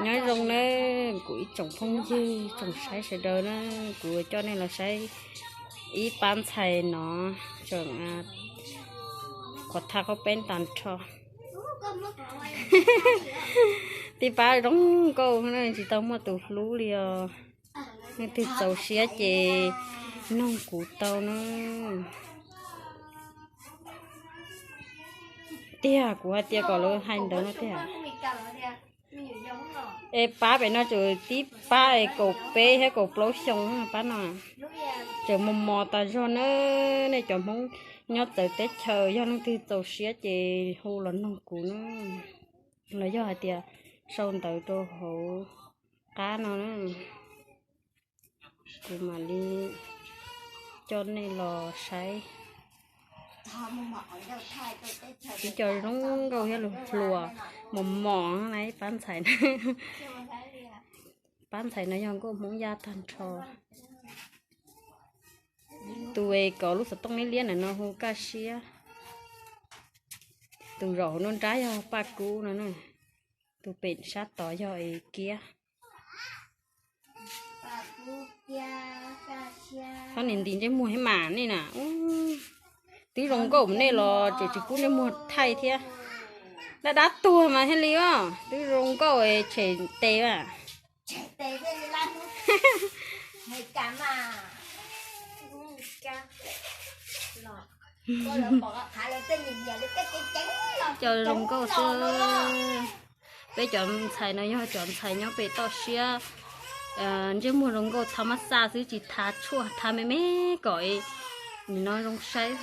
Nyob zoo nawb kuv ib tsoom phooj ywg tsoom saib sawv daws na, kuv coj nej los saib ib pab ntxhais no tseem qhuav thaj qaub peeb tag nrho. Tib pab zoo nkauj tsis tau muaj tus hlub li os. Leej twg txaus siab ces noog kuv tau na. Tiag kuv hais tias kom lawv hais ntawd no tiag. Es pab pem no tseem tib pab es kaum peb thiab kaum plaub xyoo pab no. Tseem mos mos tas zog na, nej cov Hmoob nyob txawv teb chaws yog leej twg txaus siab ces hu los noog kuv na. Los yog hais tias sau ntawv rau hauv qab no na, kuv mam li coj nej los saib. Ib co zoo nkauj thiab lus hluas mos mos na ib pab ntxhais. Pab ntxhais no yog nkauj Hmoob Yaj tag nrho. Tus es kov lub xov tooj liab liab ntawm no hu Kaj Siab. Tus zaum hauv nruab nrab yog Paj Kub no. Tus pem sab tod yog Es Kiab. Txhob nim ntis ntsej muag thiab mas nej na. Twb zoo nkauj mus nej los tseem tsis pub ntsej muag thaij thiab. Dab dab tuag mas thiaj li os, twb zoo nkauj tshem tes a. Cov zoo nkauj xwb. Peb cov ntxhais no yog cov ntxhais nyob pem toj siab, ntsej muag zoo nkauj txha mab xaj xwb tsis tha tshuaj, tha me me kom nim no zoo saib.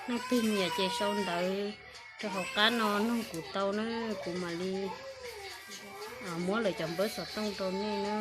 Leej twg nyiam ces sau ntawv rau hauv qab no noog kuv tau na, kuv mam li muab lawv cov npawb xov tooj rau nej na.